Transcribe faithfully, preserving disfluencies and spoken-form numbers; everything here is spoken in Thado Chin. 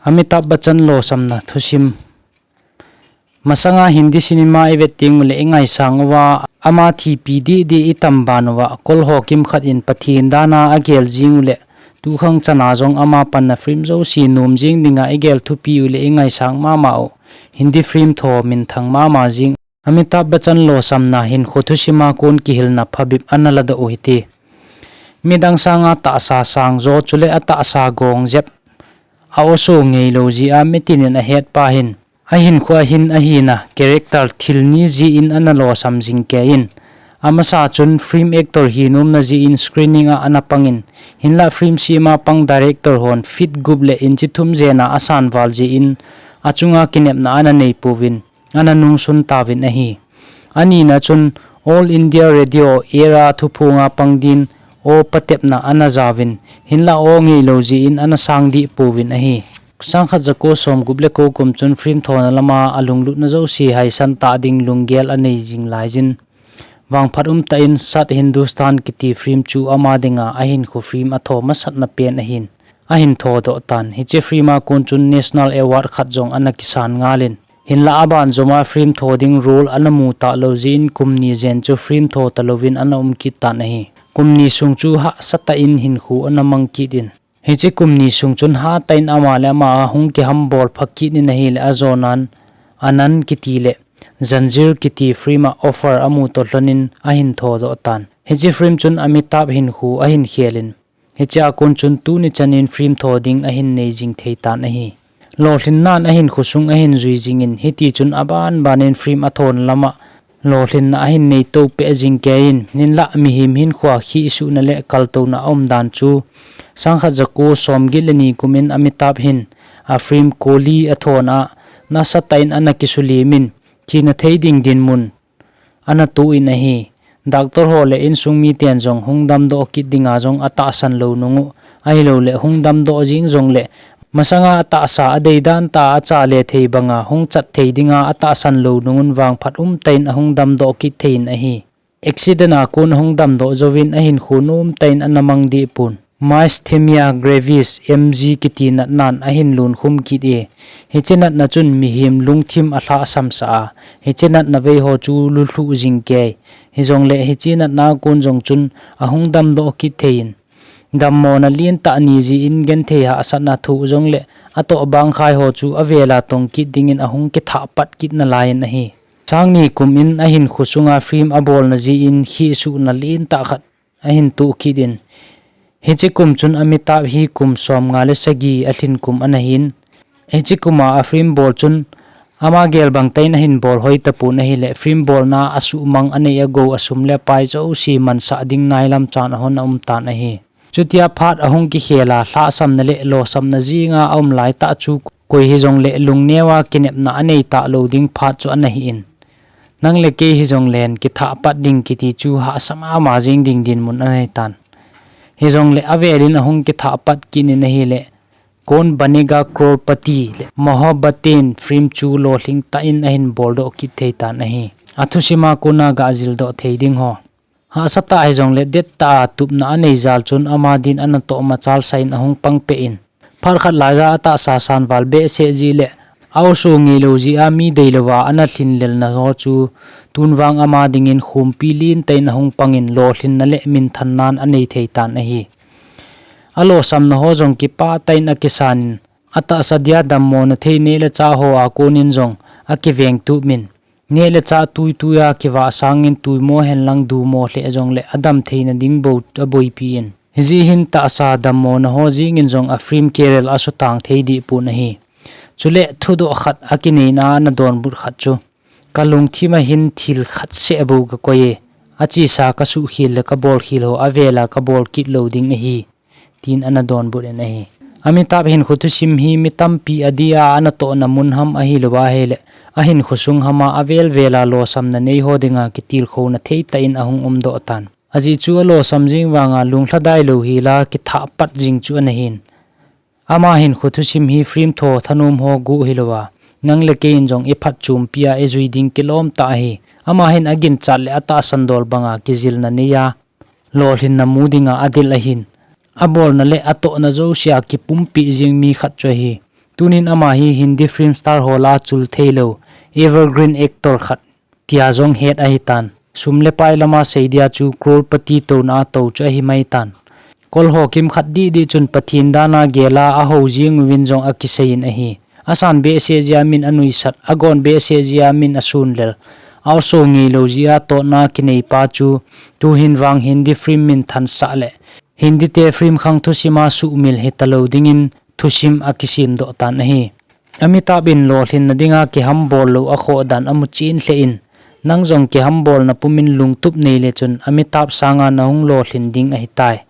Amitabh Bachchan losamna thusim. Masanga Hindi cinema i vet teng uleh i ngaisang uva, ama thipi didi i tam ban uva, kol ho kimkhat in Pathen dan a agel jing uleh, tukhang chan a jong ama panna film jouse nom jing dinga i gel thupi uleh i ngaisang mama u. Hindi film tho minthang mama jing. Amitabh Bachchan losamna hinkho thusim a kon kihilna phabep ana ladoh u hite. Midang sanga tahsa sang jo chule atahsa gong jep, a oso ngeilou jeh a mitin in ahet pa hin, ahinkho a hin ahina character thil ni jeh in ana losam jing kei in. Amasa chun film actor hi nomna jeh in screening a ana pang in, hinlah film sem a pang director hon feet gup le inch thum jen a asan val jeh in achunga kinepna ana nei pouvin, ana nungsun tauvin ahi. Anina chun All India Radio Air a thuphonga pang din aw patepna ana jauvin, hinlah aw ngeilou jeh in ana sang deh pouvin ahi. Sangkhat jako somgup le ko kum chun film thona lama alunglutna jouse haisan tah ding lunggel anei jing lai jin, vangphat umtah in Sat Hindustan kiti film chu ama dinga ahinkho film atho masatna pen ahin, ahin thodoh tan. Hiche film a kon chun National Award khat jong ana kisan ngal in, hinlah aban joma film tho ding role ana mu talou jeh in kum ni jen chu film tho talouvin ana um kit tan ahi. Kum ni sung chu hahsatah in hinkho ana mang kit in, hiche kum ni sung chun hatah in ama le ama ahung kihambol pha kit in ahile ajonan Anand kiti le Zanjeer kiti film a offer amu toh lhon in ahin thodoh tan. Hiche film chun Amitabh hinkho ahin khel in, hiche a kon chun tuni chan in film tho ding ahin nei jing thei tan ahi. Lolhinnan ahinkho sung ahin jui jing in, hiti chun aban ban in film athona lama lolhinna ahin nei to peh jing kei in, hinlah mihem hinkho a khihsuhna le kaltouna aum dan chu sangkhat jako somget le ni kum in Amitabh hin a film Coolie athona nasatah in ana kisulim in, thina thei ding dinmun ana toh in ahi. Doctor ho le insung miten jong hung damdoh kit dinga jong atahsan lou nung u, ahilouleh hung damdoh jing jongleh masanga atahsa adei dan tah a acha le thei banga hung chat thei dinga atahsan lou nung un vangphat umtah in ahung damdoh kit thei in ahi. Accident a kon ahung damdoh jouvin ahinkho nomtah in ana mang deh pon. Myasthenia gravis, M G, kiti natnan ahin lunkhum kit e. Hiche natna chun mihem lungthim alhahsam sah a, hiche natna vei ho chu lulhuh jing kei. Hijongleh hiche natna a kon jong chun ahung damdoh kit thei in, dammona lentah ni jeh in genthei hahsatna thoh jongleh atoh bangkhai ho chu avel a tong kit dingin ahung kithah pat kit nalai in ahi. Sang ni kum in ahinkho sunga film abolna jeh in khihsuhna lentah khat ahin toh kit in, hiche kum chun Amitabh hi kum somnga le sagi alhin kum ana hin, hiche kum a a film bol chun ama gel bangtah in ahin bol hoi tapon ahile, film bolna a asuhmang anei agou a sum le pai jouse mansah ding nailam chan ahon aum tan ahi. Chutia phat ahung kikhel a lhahsamna le losamna jinga aum laitah chu koi hijongleh lungneo a kinepna anei talou ding phat chu ana hi in, nang le kei hijongleh kithah pat ding kiti chu hahsa mama jing ding dinmun anei tan. Hijongleh avel in ahung kithah pat kit in ahile, Kaun Banega Crorepati le Mohabbatein film chu lolhing tah in ahin boldoh kit thei tan ahi. Athusim a kona gajildoh thei ding ho. Hahsatah hijongleh dettah a tupna anei jal chun ama din ana toh machal sah in ahung pang peh in, phat khat laiya atahsa san val behseh jeh le a oso ngeilou jeh a mi deilouva ana lhinlelna ho chu tun vang ama dingin khumpi lentah in ahung pang in lolhinna le minthannan anei thei tan ahi. Alosamna ho jong kipah tah in akisan in, atahsa dia dammona thei neh le chah ho a kon in jong akiveng tup in, neh le chah tuitui a kivah sangin tuimo henlang dumo lheh jongleh adam theina ding bou aboipi in, hijeh hin tahsa dammona ho jeng in jong a film career asutang thei deh pon ahi. Chule thudoh khat akineina a ana donbut khat chu, ka lungthim a hin thil khat seh bou kakoi e, achesa kasuhkhel le kabolkhel ho avel a kabol kit lou ding ahi, tin ana donbut in ahi. Amitabh hinkho thusim hi mi tampi adeh a ana tohna mun ham ahilouva ahile, ahinkho sung hama avel vel a losamna nei ho dinga kitilkhouna thei tah in ahung umdoh tan. Ajeh chu alosam jeng vanga lunglhadai lou hel a kithah pat jing chu ana hin. Ama hinkho thusim hi film tho thanom ho guh hilouva, nang le kei in jong iphatchompi a ijui ding kilom tah ahi. Ama hin aginchat le atahsan dol banga kijilna nei a, lolhinna mu dinga adel ahin, abolna le atohna jouse a kipumpeh jeng mi khat chu ahi. Tunin ama hi Hindi film star ho lah a chul theilou evergreen actor khat tia jong het ahitan. Sum le pai lama seidia chu crorepati touna a tou chu ahi maitan. Kol ho kimkhat dihdih chun Pathen dan a gel a ahou jing uvin jong akiseiyin ahi. Asan behseh jeh a min anuisat, agon behseh jeh a min asunlel, a-o so ngeilou jeh a totna kineipa chu tuhin vang Hindi film minthansah le Hindi te film khang thusim a suhmil hitalou dingin thusim akisemdoh tan ahi. Amitabh in lolhinna dinga kihambol lou akhoh dan amuchen lheh in, nang jong kihambolna pumin lungtup neile chun Amitabh sanga nahung lolhin ding ahitai.